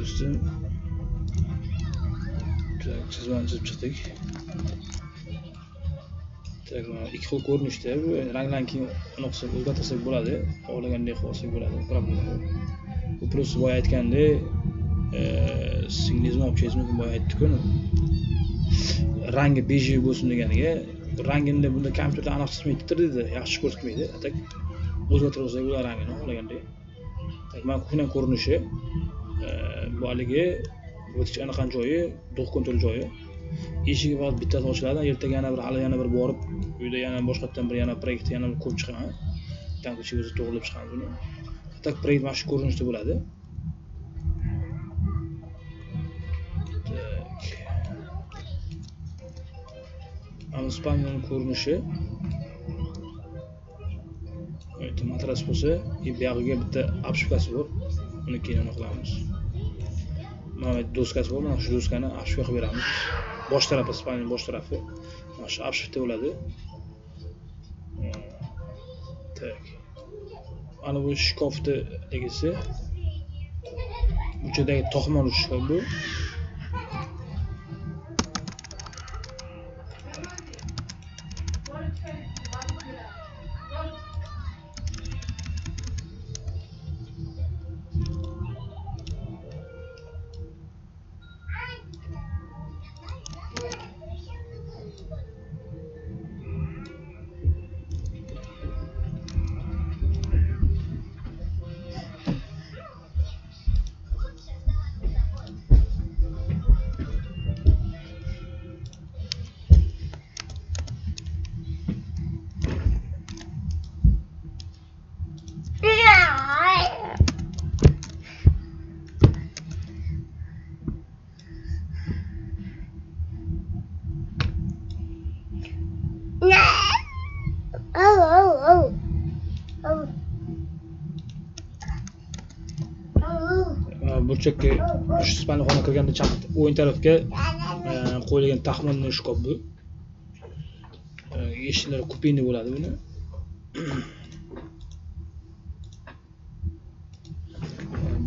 Допустим, chizmani chizib chiqdik. Так, mana ikki xil ko'rinishda bu ranglarni keyin uni qilsak, o'zgartirsak bo'ladi, xohlagandek qilib olsak bo'ladi, problema yo'q. Bu plyus boya aytgandek, singlingizni olib kelishingiz mumkin, boya aytdik-ku. Rangi bejiy bo'lsin deganiga, rangini bunda kompyuterda aniq chiqmaydi dedi, yaxshi ko'rsatmaydi. A tak o'zgartirib olsak bo'ladi rangini xohlagandek. Tak, mana kuxnya ko'rinishi, bu haligi o'tish anaqa joyi, duh kontrol joyi. Eshigi faqat bittasi ochiladi, ertaga yana bir hali yana bir borib, uyda yana boshqatdan bir yana proyekt yana bir ko'rib chiqaman. Tam ichi o'zi to'g'rilib chiqamiz uni. Tak proyekt mana shu ko'rinishda bo'ladi. Tak. Mana spamning ko'rinishi. Evet, matras bo'lsa, bu yog'iga bitta обшивкasi bor. Uni keyin nima qilamiz? Mana bu doskasi bor, mana shu doskani обшивка qilib beramiz. Bosh tarafi, spamning bosh tarafi mana shu обшивка bo'ladi. Tak. Mana bu shkafni egasi. Bu yerdagi to'qmon shkaf bu. Burchakka shu spalni xona kirganda chap o'ng tarafga qo'yilgan taxmonni shkaf bu. Eshiklari kupeyni bo'ladi buni.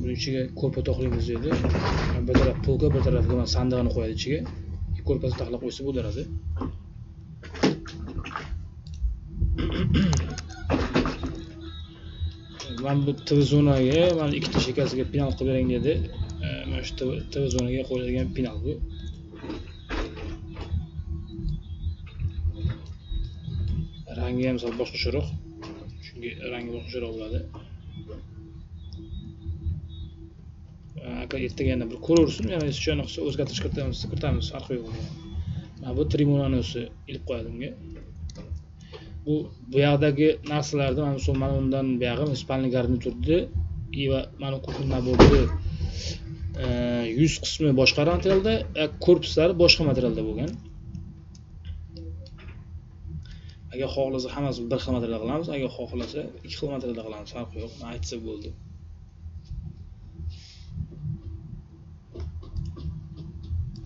Buni ichiga ko'rpa to'qlaymiz deydi. Bir taraf polka, bir tarafga mana sandig'ini qo'yadi ichiga. Ko'rpasini taxlab qo'ysa bo'ladi. Mana bu TV zonaga, mana ikkita shekasiga penal qilib bering dedi. Mana shu TV zonaga qo'yiladigan penal bu. Rangi ham sal boshqacharoq, chunki rangi boshqacharoq bo'ladi. Aka ertaga yana bir ko'raversin, yana shuni qilsa o'zgartirish kiritamiz, farqi yo'q. Mana bu tribunani o'zi ilib qo'yadi unga. Bu yoqdagi narsalarni mana shu mana undan buyog'i spalni garniturni va mana kuxon naborni yuz qismi boshqa materialda, korpuslari boshqa materialda bo'lgan. Agar xohlasa hammasini bir xil materialda qilamiz, agar xohlasa ikki xil materialda qilamiz, farqi yo'q. Aytsa bo'ldi.